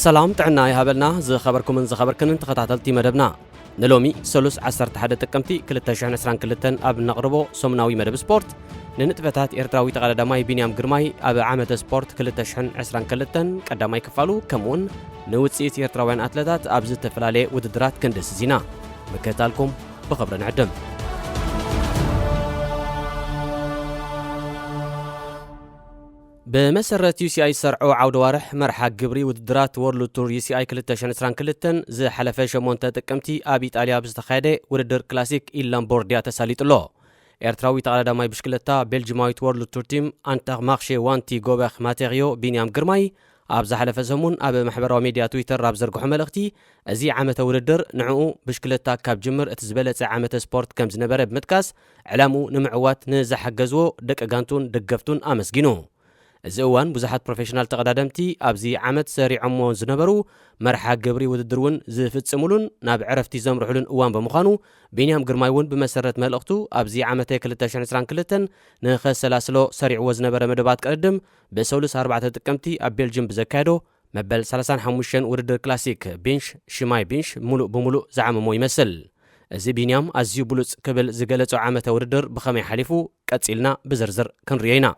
ሰላም ጥዕና ይሃበልና ዝኸበርኩምን ዝኸበርክንን ተኸታተልቲ መደብና። ንሎሚ ሰሉስ ዓሰርተ ሓደ ጥቅምቲ ክልተ ሽሕን ዕስራን ክልተን ኣብ እነቕርቦ ሰሙናዊ መደብ ስፖርት፣ ንንጥፈታት ኤርትራዊ ተቐዳዳማይ ቢንያም ግርማይ ኣብ ዓመተ ስፖርት ክልተ ሽሕን ዕስራን ክልተን ቀዳማይ ክፋሉ፣ ከምኡውን ንውጽኢት ኤርትራውያን ኣትለታት ኣብ ዝተፈላለየ ውድድራት ክንድስስ ኢና። ምክትታልኩም ብኽብሪ ንዕድም። ብመሰረት ዩ ሲ ኣይ ዝሰርዖ ዓውደ ዋርሕ መርሓ ግብሪ ውድድራት ወርልድ ቱር ዩ ሲ ኣይ ክልተ ሽሕን ዕስራን ክልተን ዝሓለፈ ሸሞንተ ጥቅምቲ ኣብ ኢጣልያ ብዝተኻየደ ውድድር ክላሲክ ኢል ላምቦርድያ ተሳሊጡ ኣሎ። ኤርትራዊ ተቐዳዳማይ ብሽክለታ ቤልጅማዊት ወርልድ ቱር ቲም ኣንታክ ማክሼ ዋንቲ ጎበኽ ማቴሪዮ ቢንያም ግርማይ ኣብ ዝሓለፈ ሰሙን ኣብ ማሕበራዊ ሜድያ ትዊተር ኣብ ዘርግሖ መልእኽቲ፣ እዚ ዓመተ ውድድር ንዕኡ ብሽክለታ ካብ ጅምር እቲ ዝበለጸ ዓመተ ስፖርት ከም ዝነበረ ብምጥቃስ፣ ዕላምኡ ንምዕዋት ንዝሓገዝዎ ደቂ ጋንቱን ደገፍቱን ኣመስጊኑ። እዚ እዋን ብዙሓት ፕሮፌሽናል ተቐዳደምቲ ኣብዚ ዓመት ሰሪዖሞ ዝነበሩ መርሓ ግብሪ ውድድር እውን ዝፍጽሙሉን ናብ ዕረፍቲ ዘምርሑሉን እዋን ብምዃኑ፣ ቢንያም ግርማይ እውን ብመሰረት መልእኽቱ ኣብዚ ዓመተ ክልተ ሽሕን ዕስራን ክልተን ንኸሰላስሎ ሰሪዕዎ ዝነበረ መደባት ቅድድም ብሰሉስ ኣርባዕተ ጥቅምቲ ኣብ ቤልጅም ብዘካየዶ መበል ሰላሳን ሓሙሽተን ውድድር ክላሲክ ቢንሽ ሽማይ ቢንሽ ምሉእ ብምሉእ ዝዓመሞ ይመስል። እዚ ቢንያም ኣዝዩ ብሉጽ ክብል ዝገለጾ ዓመተ ውድድር ብኸመይ ሓሊፉ ቀጺልና ብዝርዝር ክንርእዮ ኢና።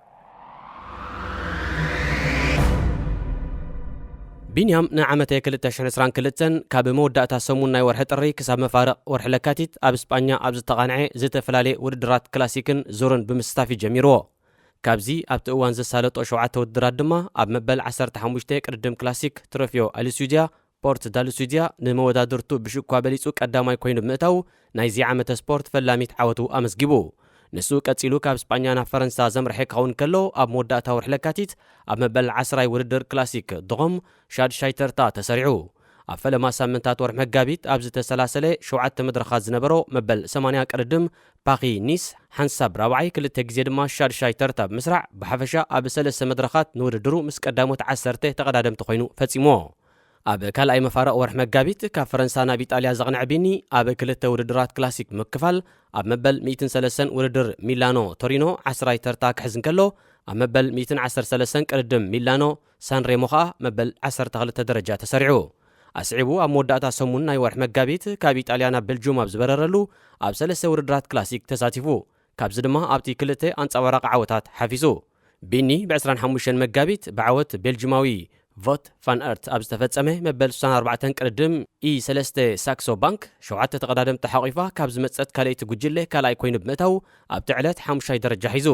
ቢንያም ንዓመተ ክልተ ሽሕን ዕስራን ክልተን ካብ መወዳእታ ሰሙን ናይ ወርሒ ጥሪ ክሳብ መፋርቕ ወርሒ ለካቲት ኣብ ስጳኛ ኣብ ዝተቓንዐ ዝተፈላለየ ውድድራት ክላሲክን ዙርን ብምስታፍ እዩ ጀሚርዎ። ካብዚ ኣብቲ እዋን ዘሳለጦ ሸውዓተ ውድድራት ድማ ኣብ መበል ዓሰርተ ሓሙሽተ ቅድድም ክላሲክ ትሮፊዮ ኣልሱድያ ፖርት ዳልሱድያ ንመወዳድርቱ ብሽኳ በሊጹ ቀዳማይ ኮይኑ ብምእታው ናይዚ ዓመተ ስፖርት ፈላሚት ዓወቱ ኣመስጊቡ። ንሱ ቀጺሉ ካብ ስጳኛ ናብ ፈረንሳ ዘምርሐ ክኸውን ከሎ ኣብ መወዳእታ ወርሒ ለካቲት ኣብ መበል ዓስራይ ውድድር ክላሲክ ድኾም ሻድሻይ ተርታ ተሰሪዑ። ኣብ ፈለማ ሳምንታት ወርሒ መጋቢት ኣብ ዝተሰላሰለ ሸውዓተ መድረኻት ዝነበሮ መበል ሰማንያ ቅድድም ፓኺ ኒስ ሓንሳብ ራብዓይ ክልተ ግዜ ድማ ሻድሻይ ተርታ ብምስራዕ ብሓፈሻ ኣብ ሰለስተ መድረኻት ንውድድሩ ምስ ቀዳሞት ዓሰርተ ተቐዳደምቲ ኮይኑ ፈጺምዎ። ኣብ ካልኣይ መፋርቕ ወርሒ መጋቢት ካብ ፈረንሳ ናብ ኢጣልያ ዘቕንዐ ቢኒ ኣብ ክልተ ውድድራት ክላሲክ ምክፋል ኣብ መበል ሚእትን ሰለስተን ውድድር ሚላኖ ቶሪኖ ዓስራይ ተርታ ክሕዝ እንከሎ ኣብ መበል ሚእትን ዓሰርተ ሰለስተን ቅድድም ሚላኖ ሳንሬሞ ኸኣ መበል ዓሰርተ ክልተ ደረጃ ተሰሪዑ። ኣስዒቡ ኣብ መወዳእታ ሰሙን ናይ ወርሒ መጋቢት ካብ ኢጣልያ ናብ ቤልጅዩም ኣብ ዝበረረሉ ኣብ ሰለስተ ውድድራት ክላሲክ ተሳቲፉ። ካብዚ ድማ ኣብቲ ክልተ ኣንጻባራቂ ዓወታት ሓፊሱ። ቢኒ ብ ዕስራን ሓሙሽተን መጋቢት ብዓወት ቤልጅማዊ ቮት ፋን ኣርት ኣብ ዝተፈጸመ መበል ስሳን ኣርባዕተን ቅድድም ኢ ሰለስተ ሳክሶ ባንክ ሸውዓተ ተቐዳደምቲ ሓቒፋ ካብ ዝመጸት ካልኣይቲ ጉጅለ ካልኣይ ኮይኑ ብምእታው ኣብቲ ዕለት ሓሙሻይ ደረጃ ሒዙ።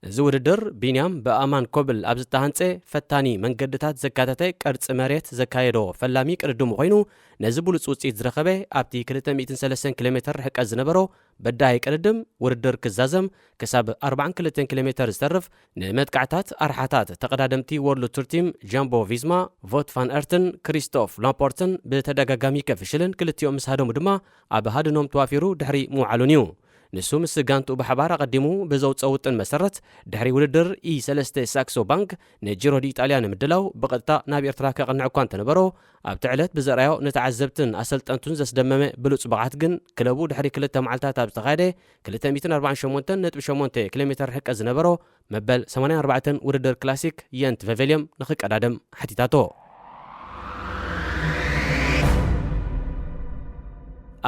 እዚ ውድድር ቢንያም ብኣማን ኮብል ኣብ ዝተሃንጸ ፈታኒ መንገድታት ዘካተተ ቅርጺ መሬት ዘካየዶ ፈላሚ ቅድድሙ ኮይኑ፣ ነዚ ብሉጽ ውጽኢት ዝረኸበ ኣብቲ ክልተ ሚእትን ሰለስተን ኪሎ ሜትር ርሕቀት ዝነበሮ በዳሂ ቅድድም ውድድር ክዛዘም ክሳብ ኣርባዓን ክልተን ኪሎ ሜትር ዝተርፍ ንመጥቃዕታት ኣርሓታት ተቐዳደምቲ ወርልድ ቱር ቲም ጃምቦ ቪዝማ ቮት ፋን ኣርትን ክሪስቶፍ ላፖርትን ብተደጋጋሚ ከፍሽልን ክልቲኦም ምስ ሃደሙ ድማ ኣብ ሃድኖም ተዋፊሩ ድሕሪ ምውዓሉን እዩ። ንሱ ምስ ጋንትኡ ብሓባር ኣቐዲሙ ብዘውጽኦ ውጥን መሰረት፣ ድሕሪ ውድድር ኢ ሰለስተ ሳክሶ ባንክ ንጂሮ ዲ ኢጣልያ ንምድላው ብቐጥታ ናብ ኤርትራ ከቕንዕ እኳ እንተነበሮ፣ ኣብቲ ዕለት ብዘርኣዮ ንተዓዘብትን ኣሰልጠንቱን ዘስደመመ ብሉጽ ብቕዓት ግን፣ ክለቡ ድሕሪ ክልተ መዓልታት ኣብ ዝተኻየደ ክልተ ሚእትን ኣርባዓን ሸሞንተን ነጥቢ ሸሞንተ ኪሎ ሜትር ርሕቀት ዝነበሮ መበል ሰማንያን ኣርባዕተን ውድድር ክላሲክ የንት ቨቬልየም ንኽቀዳደም ሓቲታቶ።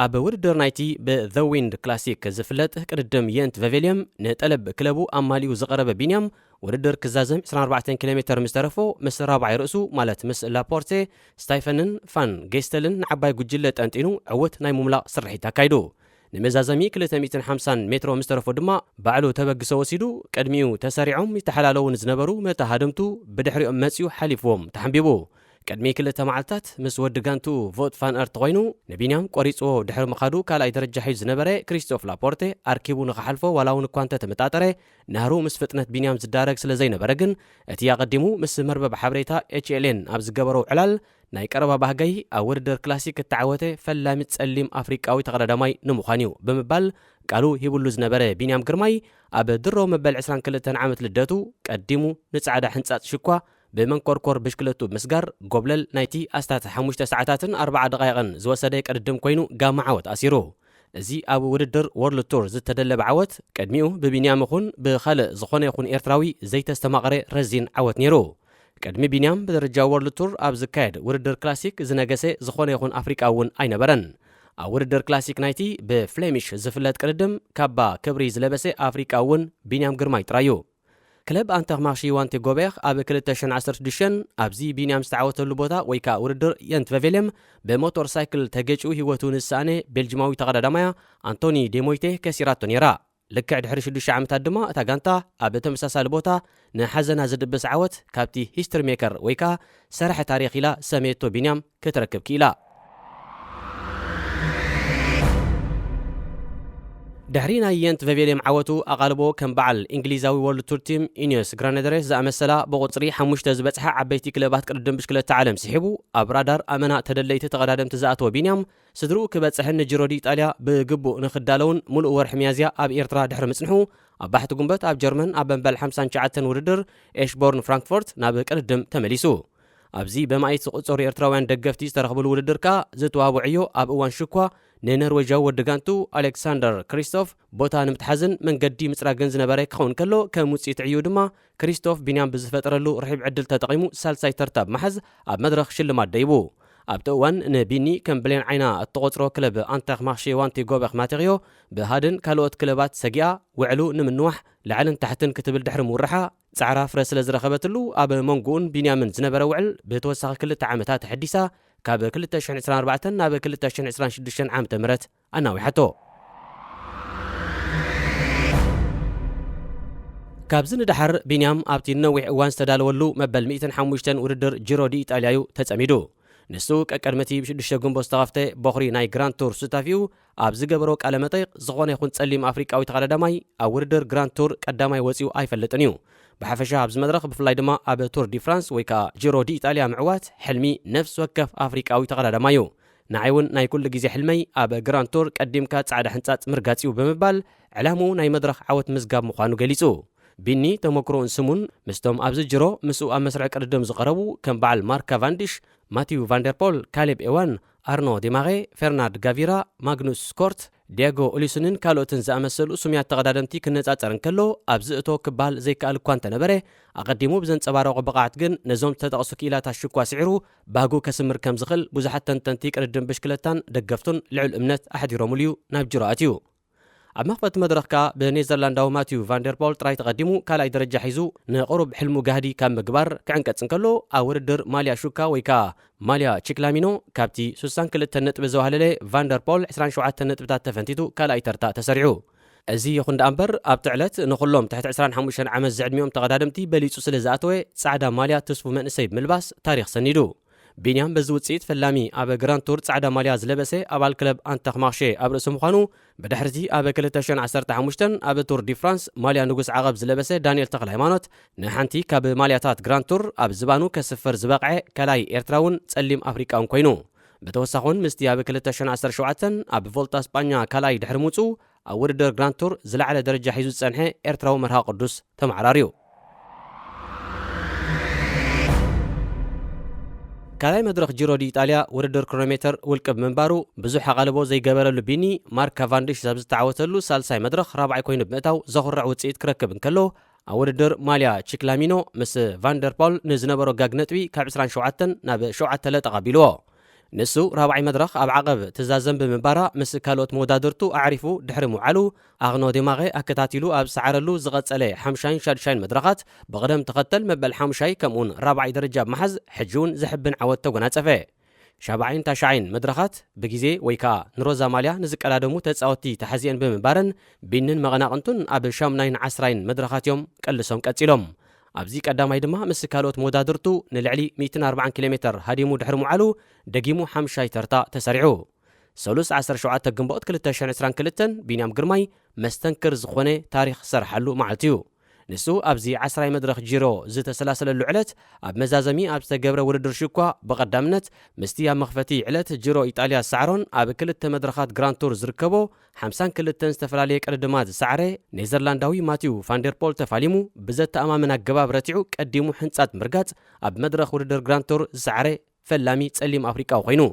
ኣብ ውድድር ናይቲ ብ The Wind ክላሲክ ዝፍለጥ ቅድድም የንት ቨቬልየም ንጠለብ ክለቡ ኣማሊኡ ዝቐረበ ቢንያም፣ ውድድር ክዛዘም ዕስራን ኣርባዕተን ኪሎ ሜትር ምስ ተረፎ፣ ምስ ራብዓይ ርእሱ ማለት ምስ ላፖርቴ፣ ስታይፈንን ፋን ጌስተልን ንዓባይ ጉጅለ ጠንጢኑ ዕውት ናይ ምምላቕ ስርሒት ኣካይዱ። ንመዛዘሚ ክልተ ሚእትን ሓምሳን ሜትሮ ምስ ተረፎ ድማ ባዕሉ ተበግሶ ወሲዱ ቅድሚኡ ተሰሪዖም ይተሓላለዉ ንዝነበሩ መታሃድምቱ ብድሕሪኦም መጺኡ ሓሊፍዎም ተሓንቢቡ። ቅድሚ ክልተ መዓልታት ምስ ወዲ ጋንትኡ ቮት ፋን ኣርት ኮይኑ ንቢንያም ቆሪጽዎ ድሕሪ ምኻዱ ካልኣይ ደረጃ ሒዙ ዝነበረ ክሪስቶፍ ላፖርቴ ኣርኪቡ ንኽሓልፎ ዋላ እውን እኳ እንተተመጣጠረ ናህሩ ምስ ፍጥነት ቢንያም ዝዳረግ ስለ ዘይነበረ ግን እቲ ኣቐዲሙ ምስ መርበብ ሓበሬታ ኤች ኤል ኤን ኣብ ዝገበሮ ዕላል ናይ ቀረባ ባህገይ ኣብ ውድድር ክላሲክ እተዓወተ ፈላሚ ጸሊም ኣፍሪቃዊ ተቐዳዳማይ ንምዃን እዩ ብምባል ቃሉ ሂብሉ ዝነበረ ቢንያም ግርማይ ኣብ ድሮ መበል ዕስራን ክልተን ዓመት ልደቱ ቀዲሙ ንጻዕዳ ሕንጻጽ ሽኳ ብመንኮርኮር ብሽክለቱ ብምስጋር ጎብለል ናይቲ ኣስታት ሓሙሽተ ሰዓታትን ኣርባዓ ደቓይቕን ዝወሰደ ቅድድም ኮይኑ ጋማ ዓወት ኣሲሩ። እዚ ኣብ ውድድር ወርልድ ቱር ዝተደለበ ዓወት ቅድሚኡ ብቢንያም ይኹን ብኻልእ ዝኾነ ይኹን ኤርትራዊ ዘይተስተማቐረ ረዚን ዓወት ነይሩ። ቅድሚ ቢንያም ብደረጃ ወርልድ ቱር ኣብ ዝካየድ ውድድር ክላሲክ ዝነገሰ ዝኾነ ይኹን ኣፍሪቃዊ እውን ኣይነበረን። ኣብ ውድድር ክላሲክ ናይቲ ብፍሌሚሽ ዝፍለጥ ቅድድም ካባ ክብሪ ዝለበሰ ኣፍሪቃዊ እውን ቢንያም ግርማይ ጥራይ እዩ። ክለብ ኣንተርማርሺ ዋንቴ ጎቤር ኣብ ክልተ ሽሕን ዓሰርተ ሽዱሽተን ኣብዚ ቢንያም ዝተዓወተሉ ቦታ ወይ ከዓ ውድድር የንት ቨቬልየም ብሞቶር ሳይክል ተገጭኡ ህይወቱ ንዝሰኣነ ቤልጅማዊ ተቐዳዳማያ ኣንቶኒ ዴሞይቴ ከሲራቶ ነይራ። ልክዕ ድሕሪ ሽዱሽተ ዓመታት ድማ እታ ጋንታ ኣብ ተመሳሳሊ ቦታ ንሓዘና ዝድብስ ዓወት ካብቲ ሂስትሪ ሜከር ወይ ከዓ ሰራሒ ታሪኽ ኢላ ሰመየቶ ቢንያም ክትረክብ ክኢላ። ድሕሪ ናይ የንት ቨቬልየም ዓወቱ ኣቓልቦ ከም በዓል እንግሊዛዊ ወርልድ ቱር ቲም ኢኒዮስ ግራነደሬስ ዝኣመሰላ ብቑጽሪ ሓሙሽተ ዝበጽሓ ዓበይቲ ክለባት ቅድድም ብሽክለታ ዓለም ስሒቡ ኣብ ራዳር ኣመና ተደለይቲ ተቐዳደምቲ ዝኣተወ ቢንያም ስድርኡ ክበጽሕን ንጂሮ ዲ ኢጣልያ ብግቡእ ንኽዳለውን ምሉእ ወርሒ ሚያዝያ ኣብ ኤርትራ ድሕሪ ምጽንሑ ኣብ ባሕቲ ጉንበት ኣብ ጀርመን ኣብ መበል ሓምሳን ትሽዓተን ውድድር ኤሽቦርን ፍራንክፎርት ናብ ቅድድም ተመሊሱ። ኣብዚ በማኢት ዝቑጸሩ ኤርትራውያን ደገፍቲ ዝተረኽብሉ ውድድር ከኣ ዝተዋብዐዮ ኣብ እዋን ሽኳ ንነርዌጃዊ ወዲ ጋንቱ ኣሌክሳንደር ክሪስቶፍ ቦታ ንምትሓዝን መንገዲ ምጽራግን ዝነበረ ክኸውን ከሎ ከም ውጽኢት ዕዩ ድማ ክሪስቶፍ ቢንያም ብዝፈጠረሉ ርሒብ ዕድል ተጠቒሙ ሳልሳይ ተርታ ብምሓዝ ኣብ መድረኽ ሽልማት ደይቡ። ኣብቲ እዋን ንቢኒ ከም ብሌን ዓይና እተቖጽሮ ክለብ ኣንተርማርሼ ዋንቲ ጎበኽ ማቴሪዮ ብሃድን ካልኦት ክለባት ሰጊኣ ውዕሉ ንምንዋሕ ላዕልን ታሕትን ክትብል ድሕሪ ምውርሓ ጻዕራ ፍረ ስለ ዝረኸበትሉ ኣብ መንጎኡን ቢንያምን ዝነበረ ውዕል ብተወሳኺ ክልተ ዓመታት ኣሐዲሳ ካብ ክልተ ሽሕን ዕስራን ኣርባዕተን ናብ ክልተ ሽሕን ዕስራን ሽዱሽተን ዓመተ ምህረት ኣናዊሓቶ። ካብዚ ንደሓር ቢንያም ኣብቲ ንነዊሕ እዋን ዝተዳለወሉ መበል ሚእትን ሓሙሽተን ውድድር ጂሮ ዲ ኢጣልያ እዩ ተጸሚዱ። ንሱ ቀቀድሚ እቲ ብሽዱሽተ ግንቦት ዝተኸፍተ ቦኽሪ ናይ ግራንድ ቱር ሱታፊኡ ኣብ ዝገበሮ ቃለ መጠይቕ ዝኾነ ይኹን ጸሊም ኣፍሪቃዊ ተቐዳዳማይ ኣብ ውድድር ግራንድ ቱር ቀዳማይ ወጺኡ ኣይፈልጥን እዩ። ብሓፈሻ ኣብዚ መድረኽ ብፍላይ ድማ ኣብ ቱር ዲ ፍራንስ ወይ ከዓ ጂሮ ዲ ኢጣልያ ምዕዋት ሕልሚ ነፍሲ ወከፍ ኣፍሪቃዊ ተቐዳዳማይ እዩ። ንዓይ እውን ናይ ኩሉ ግዜ ሕልመይ ኣብ ግራንድ ቱር ቀዲምካ ጻዕዳ ሕንጻጽ ምርጋጽ እዩ ብምባል ዕላምኡ ናይ መድረኽ ዓወት ምዝጋብ ምዃኑ ገሊጹ። ቢኒ ተመክሮኡን ስሙን ምስቶም ኣብዚ ጅሮ ምስኡ ኣብ መስርዕ ቅድድም ዝቐረቡ ከም በዓል ማርክ ካቫንዲሽ፣ ማቲው ቫንደርፖል፣ ካሌብ ኤዋን፣ ኣርኖ ዴማሬ፣ ፌርናንድ ጋቪራ፣ ማግኑስ ኮርት፣ ዲያጎ ኦሊስንን ካልኦትን ዝኣመሰሉ ስሙያት ተቐዳደምቲ ክነጻጸር እንከሎ ኣብዚ እቶ ክበሃል ዘይከኣል እኳ እንተነበረ ኣቐዲሙ ብዘንጸባረቖ ብቕዓት ግን ነዞም ዝተጠቕሱ ክኢላታት ሽኳ ስዒሩ ባህጉ ከስምር ከም ዝኽእል ብዙሓት ተንተንቲ ቅድድም ብሽክለታን ደገፍቱን ልዑል እምነት ኣሕዲሮምሉ እዩ ናብ ጅሮ ኣትዩ። ኣብ መኽፈቲ መድረኽ ከኣ ብኔዘርላንዳዊ ማቲው ቫንደርፖል ጥራይ ተቐዲሙ ካልኣይ ደረጃ ሒዙ ንቕሩብ ሕልሙ ጋህዲ ካብ ምግባር ክዕንቀጽ እንከሎ ኣብ ውድድር ማልያ ሹካ ወይ ከኣ ማልያ ቺክላሚኖ ካብቲ ስሳን ክልተን ነጥቢ ዘዋህለለ ቫንደርፖል ዕስራን ሸውዓተን ነጥብታት ተፈንቲቱ ካልኣይ ተርታ ተሰሪዑ። እዚ ይኹን ደኣ እምበር ኣብቲ ዕለት ንኹሎም ትሕቲ ዕስራን ሓሙሽተን ዓመት ዝዕድሚኦም ተቐዳደምቲ በሊጹ ስለ ዝኣተወ ጻዕዳ ማልያ ትስፉ መንእሰይ ብምልባስ ታሪኽ ሰኒዱ። ቢንያም በዚ ውጽኢት ፈላሚ ኣብ ግራንድ ቱር ጻዕዳ ማልያ ዝለበሰ ኣባል ክለብ ኣንተርማርሼ ኣብ ርእሲ ምዃኑ ብድሕርቲ ኣብ ክልተ ሽሕን ዓሰርተ ሓሙሽተን ኣብ ቱር ዲ ፍራንስ ማልያ ንጉስ ዓቐብ ዝለበሰ ዳንኤል ተኽለ ሃይማኖት ንሓንቲ ካብ ማልያታት ግራንድ ቱር ኣብ ዝባኑ ከስፍር ዝበቕዐ ካልኣይ ኤርትራውን ጸሊም ኣፍሪቃውን ኮይኑ። ብተወሳኺ እውን ምስቲ ኣብ ክልተ ሽሕን ዓሰርተ ሸውዓተን ኣብ ቮልታ ስጳኛ ካልኣይ ድሕሪ ምውጽኡ ኣብ ውድድር ግራንድ ቱር ዝለዓለ ደረጃ ሒዙ ዝጸንሐ ኤርትራዊ መርሃ ቅዱስ ተመዓራርዩ። ካልኣይ መድረኽ ጂሮ ዲ ኢጣልያ ውድድር ክሮኖሜተር ውልቂ ብምንባሩ ብዙሕ ኣቓልቦ ዘይገበረሉ ቢኒ ማርክ ካቫንዲሽ ኣብ ዝተዓወተሉ ሳልሳይ መድረኽ ራብዓይ ኮይኑ ብምእታው ዘኹርዕ ውጽኢት ክረክብ እንከሎ ኣብ ውድድር ማልያ ቺክላሚኖ ምስ ቫንደርፖል ንዝነበሮ ጋግ ነጥቢ ካብ ዕስራን ሸውዓተን ናብ ሸውዓተ ለጠቕ ኣቢልዎ። ንሱ ራብዓይ መድረኽ ኣብ ዓቐብ ትዛዘም ብምንባራ ምስ ካልኦት መወዳድርቱ ኣዕሪፉ ድሕሪ ምውዓሉ ኣኽኖ ዴማቐ ኣከታቲሉ ኣብ ዝሰዓረሉ ዝቐጸለ ሓምሻይን ሻድሻይን መድረኻት ብቕደም ተኸተል መበል ሓምሻይ ከምኡውን ራብዓይ ደረጃ ብምሓዝ ሕጂ እውን ዘሕብን ዓወት ተጎናጸፈ። ሻብዓይን ታሽዓይን መድረኻት ብግዜ ወይ ከኣ ንሮዛ ማልያ ንዝቀዳደሙ ተጻወትቲ ተሓዚአን ብምንባረን ቢንን መቐናቕንቱን ኣብ ሻምናይን ዓስራይን መድረኻት እዮም ቀልሶም ቀጺሎም። ኣብዚ ቀዳማይ ድማ ምስ ካልኦት መወዳድርቱ ንልዕሊ ሚእትን ኣርባዓን ኪሎ ሜተር ሃዲሙ ድሕሪ ምውዓሉ ደጊሙ ሓምሻይ ተርታ ተሰሪዑ። ሰሉስ ዓሰርተ ሸውዓተ ግንቦት ክልተ ሽሕን ዕስራን ክልተን ቢንያም ግርማይ መስተንክር ዝኾነ ታሪኽ ዝሰርሓሉ መዓልቲ እዩ። ንሱ ኣብዚ ዓስራይ መድረኽ ጂሮ ዝተሰላሰለሉ ዕለት ኣብ መዛዘሚ ኣብ ዝተገብረ ውድድር ሽኳ ብቐዳምነት ምስቲ ኣብ መኽፈቲ ዕለት ጂሮ ኢጣልያ ዝሰዓሮን ኣብ ክልተ መድረኻት ግራንድ ቱር ዝርከቦ ሓምሳን ክልተን ዝተፈላለየ ቅድድማት ዝሰዓረ ኔዘርላንዳዊ ማቲው ፋንደርፖል ተፋሊሙ ብዘተኣማምን ኣገባብ ረቲዑ ቀዲሙ ሕንጻጽ ምርጋጽ ኣብ መድረኽ ውድድር ግራንድ ቱር ዝሰዓረ ፈላሚ ጸሊም ኣፍሪቃዊ ኮይኑ።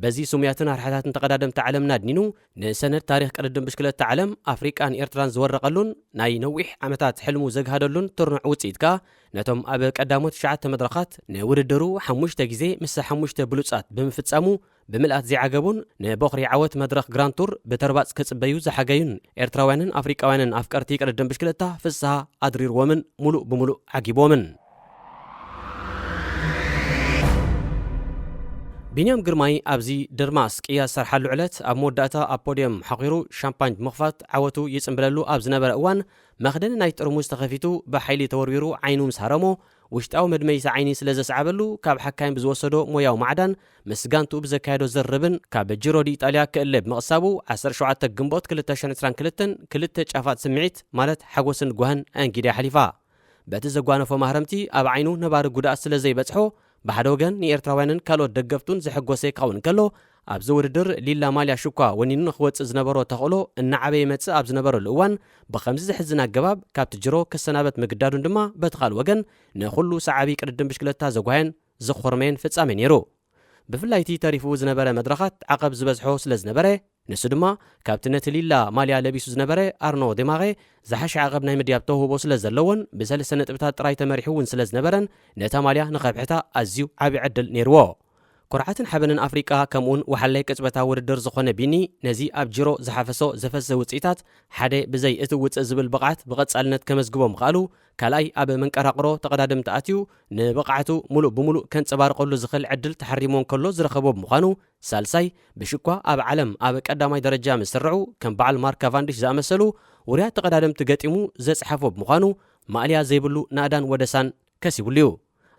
በዚ ስሙያትን ኣርሓታትን ተቐዳደምቲ ዓለምና ኣድኒኑ፣ ንሰነድ ታሪኽ ቅድድም ብሽክለታ ዓለም ኣፍሪቃን ኤርትራን ዝወረቐሉን ናይ ነዊሕ ዓመታት ሕልሙ ዘግሃደሉን ትርኑዕ ውጽኢት ከኣ፣ ነቶም ኣብ ቀዳሞት ትሽዓተ መድረኻት ንውድድሩ ሓሙሽተ ግዜ ምስ ሓሙሽተ ብሉጻት ብምፍጻሙ፣ ብምልኣት ዘይዓገቡን ንቦኽሪ ዓወት መድረኽ ግራንድ ቱር ብተርባጽ ክጽበዩ ዝሓገዩን ኤርትራውያንን ኣፍሪቃውያንን ኣፍቀርቲ ቅድድም ብሽክለታ ፍስሃ ኣድሪርዎምን ሙሉእ ብሙሉእ ዓጊብዎምን። ቢንያም ግርማይ ኣብዚ ድርማስ ቅያ ዝሰርሓሉ ዕለት ኣብ መወዳእታ ኣብ ፖድየም ሓኺሩ ሻምፓኝ ብምኽፋት ዓወቱ ይጽምብለሉ ኣብ ዝነበረ እዋን፣ መኽደኒ ናይ ጥርሙዝ ተኸፊቱ ብሓይሊ ተወርዊሩ ዓይኑ ምስ ሃረሞ፣ ውሽጣዊ መድመይቲ ዓይኒ ስለ ዘስዓበሉ፣ ካብ ሓካይም ብዝወሰዶ ሞያዊ ማዕዳን ምስ ጋንትኡ ብዘካየዶ ዝርርብን ካብ ጂሮ ዲ ኢጣልያ ክእለ ብምቕሳቡ፣ ዓሰርተ ሸውዓተ ግንቦት ክልተ ሽሕን ዕስራን ክልተን ክልተ ጫፋት ስምዒት ማለት ሓጎስን ጓህን ኣንጊዳ ሓሊፋ። በቲ ዘጓነፎ ማህረምቲ ኣብ ዓይኑ ነባሪ ጉድኣት ስለ ዘይበጽሖ፣ ብሓደ ወገን ንኤርትራውያንን ካልኦት ደገፍቱን ዘሐጎሰ ክኸውን ከሎ፣ ኣብዚ ውድድር ሊላ ማልያ ሽኳ ወኒኑ ንክወጽእ ዝነበሮ ተኽእሎ እናዓበየ ይመጽእ ኣብ ዝነበረሉ እዋን፣ ብኸምዚ ዘሕዝን ኣገባብ ካብቲ ጅሮ ክሰናበት ምግዳዱን ድማ በቲ ካልእ ወገን ንኹሉ ሰዓቢ ቅድድም ብሽክለታ ዘጓየን ዘኾርመየን ፍጻሜ ነይሩ። ብፍላይ እቲ ተሪፉ ዝነበረ መድረኻት ዓቐብ ዝበዝሖ ስለ ዝነበረ፣ ንሱ ድማ ካብቲ ነቲ ሊላ ማልያ ለቢሱ ዝነበረ ኣርኖ ዴማሬ ዝሓሸ ዓቐብ ናይ ምድያብ ተውህቦ ስለ ዘለዎን ብሰለስተ ነጥብታት ጥራይ ተመሪሑ እውን ስለ ዝነበረን፣ ነታ ማልያ ንኸብሕታ ኣዝዩ ዓቢ ዕድል ነይርዎ። ኩርዓትን ሓበንን ኣፍሪቃ ከምኡውን ወሓላይ ቅጽበታዊ ውድድር ዝኾነ ቢኒ፣ ነዚ ኣብ ጂሮ ዝሓፈሶ ዘፈስህ ውጽኢታት፣ ሓደ ብዘይ እቲ ውጽእ ዝብል ብቕዓት ብቐጻልነት ከመዝግቦ ምኽኣሉ፣ ካልኣይ ኣብ መንቀራቕሮ ተቐዳደምቲ ኣትዩ ንብቕዓቱ ሙሉእ ብሙሉእ ከንጸባርቐሉ ዝኽእል ዕድል ተሓሪምዎ እንከሎ ዝረኸቦ ብምዃኑ፣ ሳልሳይ ብሽኳ ኣብ ዓለም ኣብ ቀዳማይ ደረጃ ምስ ስርዑ፣ ከም በዓል ማርክ ካቫንዲሽ ዝኣመሰሉ ውሩያት ተቐዳደምቲ ገጢሙ ዘጽሓፎ ብምዃኑ፣ ማእለያ ዘይብሉ ናእዳን ወደሳን ከሲቡሉ እዩ።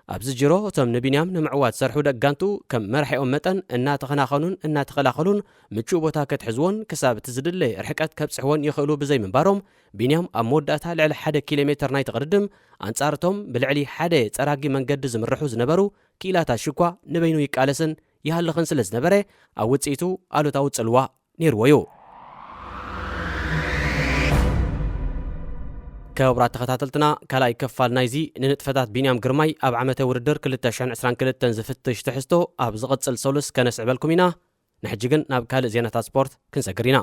ኣብዚ ጅሮ እቶም ንቢንያም ንምዕዋት ዝሰርሑ ደቂ ጋንትኡ ከም መራሒኦም መጠን እናተኸናኸኑን እናተኸላኸሉን ምቹእ ቦታ ከትሕዝዎን ክሳብ እቲ ዝድለ ርሕቀት ከብጽሕዎን ይኽእሉ ብዘይምንባሮም፣ ቢንያም ኣብ መወዳእታ ልዕሊ ሓደ ኪሎ ሜተር ናይቲ ቅድድም ኣንጻር እቶም ብልዕሊ ሓደ ጸራጊ መንገዲ ዝምርሑ ዝነበሩ ክኢላታት ሽኳ ንበይኑ ይቃለስን ይሃልኽን ስለ ዝነበረ፣ ኣብ ውጽኢቱ ኣሉታዊ ጽልዋ ነይርዎ እዩ። ክቡራት ተኸታተልትና፣ ካልኣይ ክፋል ናይዚ ንንጥፈታት ቢንያም ግርማይ ኣብ ዓመተ ውድድር ክልተ ሽሕን ዕስራን ክልተን ዝፍትሽ ትሕዝቶ ኣብ ዝቕጽል ሰሉስ ከነስዕበልኩም ኢና። ንሕጂ ግን ናብ ካልእ ዜናታት ስፖርት ክንሰግር ኢና።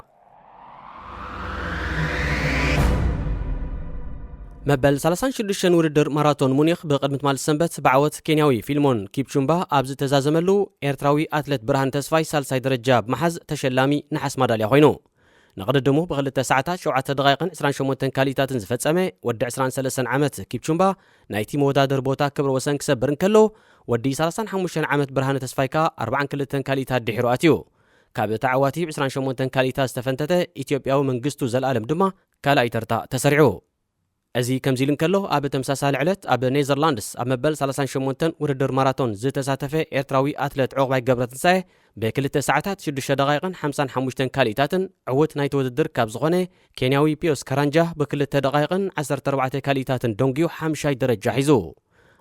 መበል ሰላሳን ሽዱሽተን ውድድር ማራቶን ሙኒኽ ብቕድሚ ትማሊ ሰንበት ብዓወት ኬንያዊ ፊልሞን ኪፕቹምባ ኣብ ዝተዛዘመሉ፣ ኤርትራዊ ኣትሌት ብርሃን ተስፋይ ሳልሳይ ደረጃ ብምሓዝ ተሸላሚ ነሓስ ማዳልያ ኮይኑ። ንቕድድሙ ብክልተ ሰዓታት ሸውዓተ ደቓይቕን ዕስራን ሸሞንተን ካሊኢታትን ዝፈጸመ ወዲ ዕስራን ሰለስተን ዓመት ኪፕቹምባ ናይቲ መወዳደር ቦታ ክብረ ወሰን ክሰብር እንከሎ፣ ወዲ ሰላሳን ሓሙሽተን ዓመት ብርሃነ ተስፋይ ከኣ ኣርባዓን ክልተን ካሊኢታት ድሒሩ ኣትዩ። ካብ ተዓዋቲ ብ ዕስራን ሸሞንተን ካሊኢታት ዝተፈንተተ ኢትዮጵያዊ መንግስቱ ዘልኣለም ድማ ካልኣይ ተርታ ተሰሪዑ። እዚ ከምዚ ኢሉ እንከሎ፣ ኣብ ተመሳሳሊ ዕለት ኣብ ኔዘርላንድስ ኣብ መበል ሰላሳን ሸሞንተን ውድድር ማራቶን ዝተሳተፈ ኤርትራዊ ኣትሌት ዑቕባይ ገብረትንሳኤ ብክልተ ሰዓታት ሽዱሽተ ደቓይቕን ሓምሳን ሓሙሽተን ካሊኢታትን ዕዉት ናይቲ ውድድር ካብ ዝኾነ ኬንያዊ ፒዮስ ካራንጃ ብክልተ ደቓይቕን ዓሰርተ ኣርባዕተ ካሊኢታትን ደንጉዩ ሓምሻይ ደረጃ ሒዙ።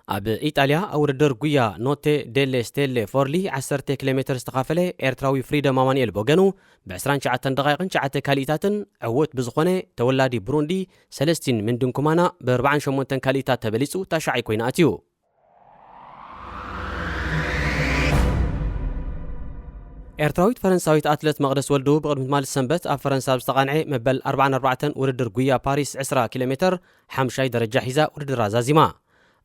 ኣብ ኢጣልያ ኣብ ውድድር ጉያ ኖቴ ዴሌ ስቴሌ ፎርሊ ዓሰርተ ኪሎ ሜትር ዝተኻፈለ ኤርትራዊ ፍሪደም ኣማኑኤል ብወገኑ ብ ዕስራን ትሽዓተን ደቓይቕን ትሽዓተ ካሊኢታትን ዕዉት ብዝኾነ ተወላዲ ብሩንዲ ሰለስቲን ምንድንኩማና ብ ኣርባዓን ሸሞንተን ካሊኢታት ተበሊጹ ታሽዓይ ኮይኑ ኣትዩ። ኤርትራዊት ፈረንሳዊት ኣትለት መቕደስ ወልዱ ብቕድሚ ትማሊ ሰንበት ኣብ ፈረንሳ ኣብ ዝተቓንዐ መበል ኣርባዓን ኣርባዕተን ውድድር ጉያ ፓሪስ ዕስራ ኪሎ ሜትር ሓምሻይ ደረጃ ሒዛ ውድድራ ዛዚማ።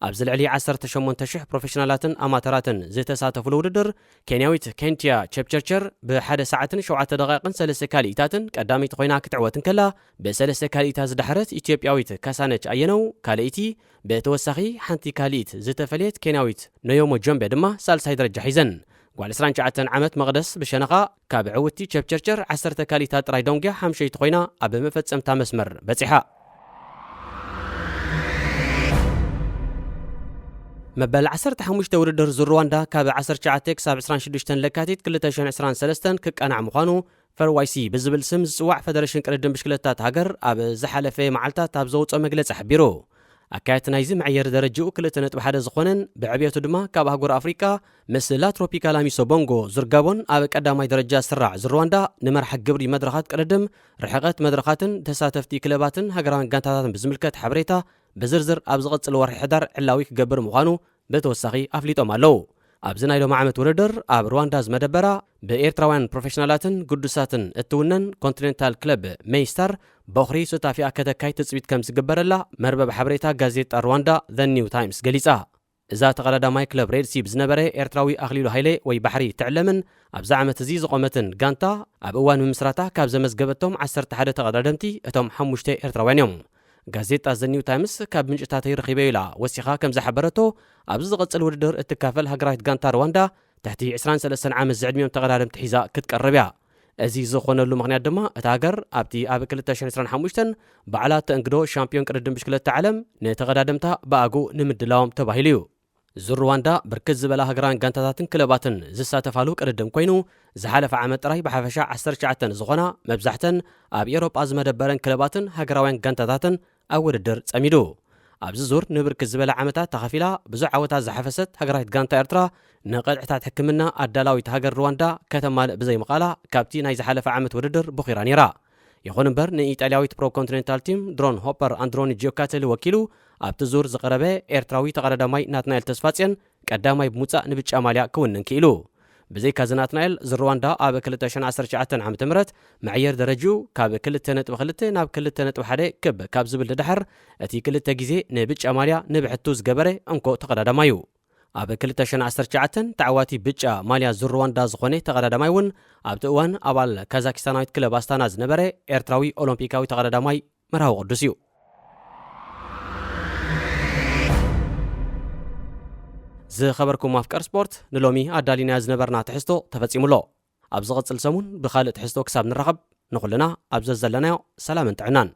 ኣብዚ ልዕሊ ዓሰርተ ሸሞንተ ሽሕ ፕሮፌሽናላትን ኣማተራትን ዝተሳተፉሉ ውድድር፣ ኬንያዊት ኬንቲያ ቸፕቸርቸር ብሓደ ሰዓትን ሸውዓተ ደቓይቕን ሰለስተ ካሊኢታትን ቀዳመይቲ ኮይና ክትዕወት እንከላ፣ ብሰለስተ ካሊኢታት ዝዳሕረት ኢትዮጵያዊት ካሳነች ኣየነው ካልኣይቲ፣ ብተወሳኺ ሓንቲ ካሊኢት ዝተፈልየት ኬንያዊት ኖዮሞ ጆምቤ ድማ ሳልሳይ ደረጃ ሒዘን። ጓል ዕስራን ትሽዓተን ዓመት መቕደስ ብሸነኻ ካብ ዕውትቲ ቸፕቸርቸር ዓሰርተ ካሊኢታት ጥራይ ደንጉያ ሓምሸይቲ ኮይና ኣብ መፈጸምታ መስመር በጺሓ። መበል ዓሰርተ ሓሙሽተ ውድድር ዙር ሩዋንዳ ካብ ዓሰርተ ትሽዓተ ክሳብ ዕስራን ሽዱሽተን ለካቲት ክልተ ሽሕን ዕስራን ሰለስተን ክቃናዕ ምዃኑ ፈርዋይሲ ብዝብል ስም ዝጽዋዕ ፈደረሽን ቅድድም ብሽክለታት ሃገር ኣብ ዝሓለፈ መዓልታት ኣብ ዘውጽኦ መግለጺ ሓቢሩ። ኣካየድቲ ናይዚ መዐየሪ ደረጃኡ ክልተ ነጥቢ ሓደ ዝኾነን ብዕብየቱ ድማ ካብ ኣህጉር ኣፍሪቃ ምስ ላ ትሮፒካላ ሚሶ ቦንጎ ዙር ጋቦን ኣብ ቀዳማይ ደረጃ ዝስራዕ ዙር ሩዋንዳ ንመርሓ ግብሪ መድረኻት ቅድድም፣ ርሕቐት መድረኻትን ተሳተፍቲ ክለባትን ሃገራውያን ጋንታታትን ብዝምልከት ሓበሬታ ብዝርዝር ኣብ ዝቕጽል ወርሒ ሕዳር ዕላዊ ክገብር ምዃኑ ብተወሳኺ ኣፍሊጦም ኣለዉ። ኣብዚ ናይ ሎሚ ዓመት ውድድር ኣብ ሩዋንዳ ዝመደበራ ብኤርትራውያን ፕሮፌሽናላትን ግዱሳትን እትውነን ኮንቲኔንታል ክለብ ሜይስታር በኹሪ ሱታፊኣ ከተካይ ትጽቢት ከም ዝግበረላ መርበብ ሓበሬታ ጋዜጣ ሩዋንዳ ዘ ኒው ታይምስ ገሊጻ። እዛ ተቐዳዳማይ ክለብ ሬድሲ ብዝነበረ ኤርትራዊ ኣኽሊሉ ሃይለ ወይ ባሕሪ ትዕለምን ኣብዚ ዓመት እዚ ዝቖመትን ጋንታ ኣብ እዋን ምምስራታ ካብ ዘመዝገበቶም ዓሰርተ ሓደ ተቐዳደምቲ እቶም ሓሙሽተ ኤርትራውያን እዮም። ጋዜጣ ዘ ኒው ታይምስ ካብ ምንጭታተይ ረኺበ ኢላ ወሲኻ ከም ዝሓበረቶ ኣብዚ ዝቐጽል ውድድር እትካፈል ሃገራዊት ጋንታ ሩዋንዳ ትሕቲ ዕስራን ሰለስተን ዓመት ዝዕድሚኦም ተቐዳደምቲ ሒዛ ክትቀርብ እያ። እዚ ዝኾነሉ ምኽንያት ድማ እታ ሃገር ኣብቲ ኣብ ክልተ ሽሕን ዕስራን ሓሙሽተን ባዕላ ተእንግዶ ሻምፒዮን ቅድድም ብሽክለታ ዓለም ንተቐዳደምታ ብኣግኡ ንምድላዎም ተባሂሉ እዩ። ዙር ሩዋንዳ ብርክት ዝበላ ሃገራውያን ጋንታታትን ክለባትን ዝሳተፋሉ ቅድድም ኮይኑ ዝሓለፈ ዓመት ጥራይ ብሓፈሻ ዓሰርተ ትሽዓተ ዝኾና መብዛሕተን ኣብ ኤውሮጳ ዝመደበረን ክለባትን ሃገራውያን ጋንታታትን ኣብ ውድድር ጸሚዱ። ኣብዚ ዙር ንብርክት ዝበለ ዓመታት ተኻፊላ ብዙሕ ዓወታት ዝሓፈሰት ሃገራዊት ጋንታ ኤርትራ ንቐጥዕታት ሕክምና ኣዳላዊት ሃገር ሩዋንዳ ከተማልእ ብዘይምቓላ ካብቲ ናይ ዝሓለፈ ዓመት ውድድር ቦኺራ ነይራ። ይኹን እምበር ንኢጣልያዊት ፕሮ ኮንቲኔንታል ቲም ድሮን ሆፐር ኣንድሮኒ ጂዮካተሊ ወኪሉ ኣብቲ ዙር ዝቐረበ ኤርትራዊ ተቐዳዳማይ ናትናኤል ተስፋጽዮን ቀዳማይ ብምውጻእ ንብጫ ማልያ ክውንን ክኢሉ። ብዘይካ እዚ ናትናኤል ዝሩዋንዳ ኣብ ክልተ ሽሕን ዓሰርተ ትሽዓተን ዓመተ ምህረት መዕየር ደረጅኡ ካብ ክልተ ነጥቢ ክልተ ናብ ክልተ ነጥቢ ሓደ ክብ ካብ ዝብል ድድሓር እቲ ክልተ ግዜ ንብጫ ማልያ ንብሕቱ ዝገበረ እንኮ ተቐዳዳማይ እዩ። ኣብ ክልተ ሽሕን ዓሰርተ ትሽዓተን ተዓዋቲ ብጫ ማልያ ዙር ሩዋንዳ ዝኾነ ተቐዳዳማይ እውን ኣብቲ እዋን ኣባል ካዛኪስታናዊት ክለብ ኣስታና ዝነበረ ኤርትራዊ ኦሎምፒካዊ ተቐዳዳማይ መርሃዊ ቅዱስ እዩ። ዝኸበርኩም ኣፍቀር ስፖርት ንሎሚ ኣዳሊናዮ ዝነበርና ትሕዝቶ ተፈጺሙ ኣሎ። ኣብ ዝቕጽል ሰሙን ብኻልእ ትሕዝቶ ክሳብ ንራኸብ ንኹልና ኣብ ዘዘለናዮ ሰላምን ጥዕናን።